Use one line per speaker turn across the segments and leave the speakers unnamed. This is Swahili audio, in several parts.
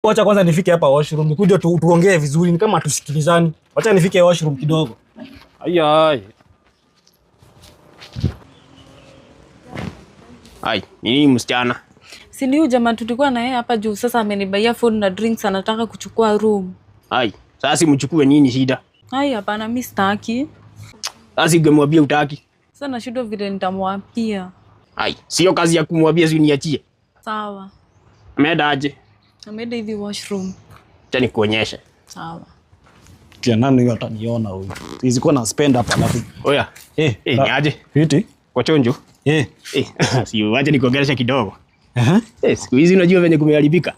Wacha kwanza nifike hapa washroom, nikuje tuongee vizuri, ni kama tusikilizani. Wacha nifike washroom kidogo. Ai ai.
Ai, nini msichana?
Si ni huyu jamaa tulikuwa na yeye hapa juu, sasa amenibaia phone na drinks, anataka kuchukua room.
Ai, sasa si mchukue nini shida?
Ai, hapana, mi sitaki.
Sasa ungemwambia utaki.
Sasa nashindwa vile nitamwambia.
Ai, sio kazi ya kumwambia, si uniachie.
Sawa.
Ameenda aje?
Ameenda hivi washroom.
Acha nikuonyeshe.
Sawa.
Kia nani huyo ataniona huyu. Siwezi kuwa na spend hapa alafu.
Oya.
Eh,
Eh, ni aje?
Fiti?
Kwa chonjo?
Eh.
Eh, si wache nikuongelesha kidogo.
Eh.
Eh, siku hizi unajua venye kumeharibika.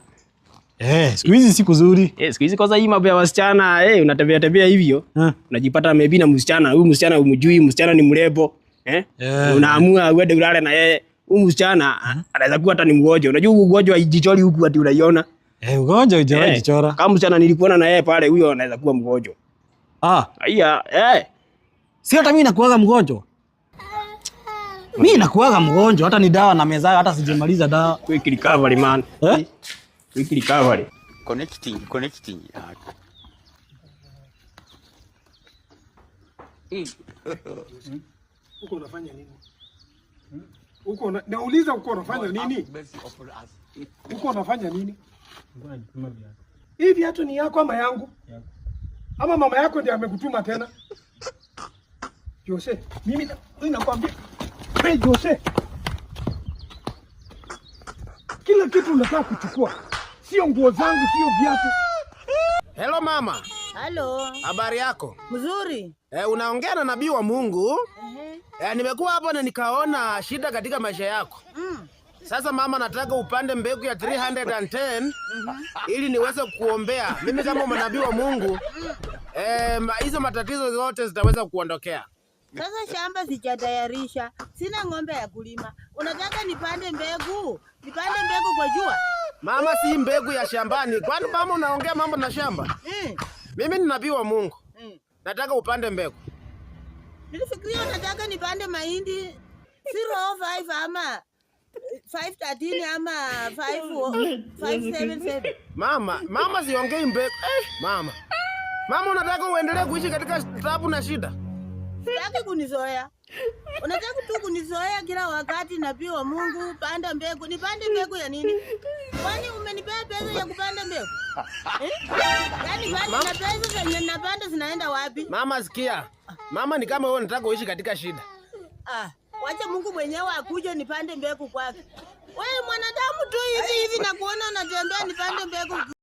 Eh, siku hizi siku nzuri.
Eh, siku hizi kwanza hii mambo ya wasichana, eh, unatembea tembea hivyo.
Eh.
Unajipata maybe na msichana, huyu msichana umjui, msichana ni mrembo, eh?
Eh.
Unaamua uende ulale na yeye. Huyu msichana anaweza kuwa hata ni mgonjwa. Unajua huu ugonjwa haijichori huku ati unaiona.
Eh, ugonjwa hujawahi
Eh,
jichora.
Kama msichana nilikuona na yeye pale, huyo anaweza kuwa mgonjwa.
Ah,
Aiya, eh.
si hata mimi nakuaga mgonjwa. Mimi nakuaga mgonjwa, hata ni dawa na meza, hata sijamaliza dawa.
Quick recovery man.
Eh?
Quick recovery.
Connecting, connecting.
Uko unafanya nini? Nauliza uko unafanya nini? Uko unafanya nini? Hii viatu ni yako ama yangu? Ama mama yako ndiye amekutuma tena? Jose, mimi nakwambia. Hey, Jose. Kila kitu unataka kuchukua. Sio nguo zangu, sio viatu.
Hello mama,
Halo,
habari yako?
mzuri.
Eh, unaongea na nabii wa Mungu. Eh, nimekuwa hapa na nikaona shida katika maisha yako. Sasa mama, nataka upande mbegu ya 310 ili niweze kuombea. Mimi kama nabii wa Mungu, eh, hizo matatizo zote zitaweza kuondokea.
Sasa shamba sijatayarisha, sina ng'ombe ya kulima. Unataka nipande mbegu? Nipande mbegu kwa jua?
Mama, si mbegu ya shambani. Kwani mama unaongea mambo na shamba? Mimi ni nabii wa Mungu. Nataka upande mbegu.
Nilifikiria unataka nipande mahindi 005 ama 513 ama 577.
Mama, mama siongei mbegu. Eh, mama. Mama unataka uendelee kuishi katika taabu na shida?
Sitaki kunizoea. Unataka tu kunizoea kila wakati, nabii wa Mungu, panda mbegu. Nipande mbegu ya nini? Kwani umenipea pesa ya kupanda mbegu? Eh? Yaani panda na pesa zenye napanda zinaenda wapi?
Mama sikia. Mama ni kama wewe unataka uishi katika shida.
Ah, wacha Mungu mwenyewe akuje nipande mbegu kwake. Wewe mwanadamu tu hivi hivi na kuona unatembea nipande mbegu.